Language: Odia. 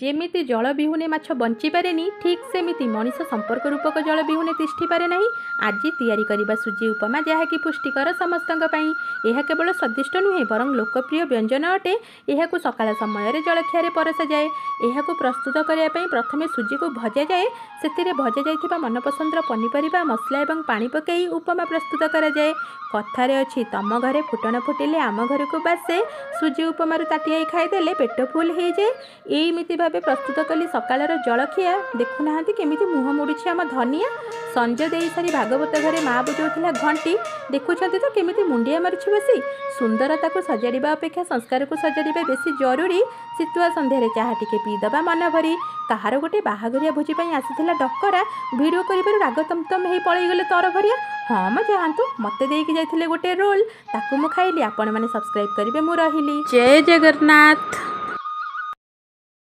ଯେମିତି ଜଳ ବିହୁନେ ମାଛ ବଞ୍ଚିପାରେନି, ଠିକ୍ ସେମିତି ମଣିଷ ସମ୍ପର୍କ ରୂପକ ଜଳ ବିହୁନେ ତିଷ୍ଠି ପାରେ ନାହିଁ। ଆଜି ତିଆରି କରିବା ସୁଜି ଉପମା, ଯାହାକି ପୁଷ୍ଟିକର ସମସ୍ତଙ୍କ ପାଇଁ। ଏହା କେବଳ ସ୍ୱାଦିଷ୍ଟ ନୁହେଁ, ବରଂ ଲୋକପ୍ରିୟ ବ୍ୟଞ୍ଜନ ଅଟେ। ଏହାକୁ ସକାଳ ସମୟରେ ଜଳଖିଆରେ ପରସାଯାଏ। ଏହାକୁ ପ୍ରସ୍ତୁତ କରିବା ପାଇଁ ପ୍ରଥମେ ସୁଜିକୁ ଭଜାଯାଏ। ସେଥିରେ ଭଜା ଯାଇଥିବା ମନପସନ୍ଦର ପନିପରିବା, ମସଲା ଏବଂ ପାଣି ପକାଇ ଉପମା ପ୍ରସ୍ତୁତ କରାଯାଏ। କଥାରେ ଅଛି, ତମ ଘରେ ଫୁଟଣ ଫୁଟିଲେ ଆମ ଘରକୁ ବାସେ। ସୁଜି ଉପମାରୁ ତାଟିଆଇ ଖାଇଦେଲେ ପେଟ ଫୁଲ୍ ହେଇଯାଏ। ଏଇମିତି ଭାବେ ପ୍ରସ୍ତୁତ କଲି ସକାଳର ଜଳଖିଆ। ଦେଖୁନାହାନ୍ତି କେମିତି ମୁହଁ ମୋଡ଼ୁଛି ଆମ ଧନିଆ। ସଞ୍ଜ ଦେଇ ସାରି ଭାଗବତ ଘରେ ମା ବୁଝାଉଥିଲା ଘଣ୍ଟି। ଦେଖୁଛନ୍ତି ତ କେମିତି ମୁଣ୍ଡିଆ ମାରୁଛି ବସି। ସୁନ୍ଦରତାକୁ ସଜାଡ଼ିବା ଅପେକ୍ଷା ସଂସ୍କାରକୁ ସଜାଡ଼ିବା ବେଶୀ ଜରୁରୀ। ଶୀତୁଆ ସନ୍ଧ୍ୟାରେ ଚାହା ଟିକେ ପିଇଦବା ମନ ଭରି। କାହାର ଗୋଟେ ବାହାଘରିଆ ଭୋଜି ପାଇଁ ଆସିଥିଲା ଡକରା। ଭିଡ଼ିଓ କରିବାରୁ ରାଗ ତମତମ ହେଇ ପଳେଇଗଲେ ତରଭରିଆ। ହଁ ମ, ଯାଆନ୍ତୁ। ମୋତେ ଦେଇକି ଯାଇଥିଲେ ଗୋଟେ ରୋଲ୍, ତାକୁ ମୁଁ ଖାଇଲି। ଆପଣମାନେ ସବସ୍କ୍ରାଇବ୍ କରିବେ। ମୁଁ ରହିଲି। ଜୟ ଜଗନ୍ନାଥ।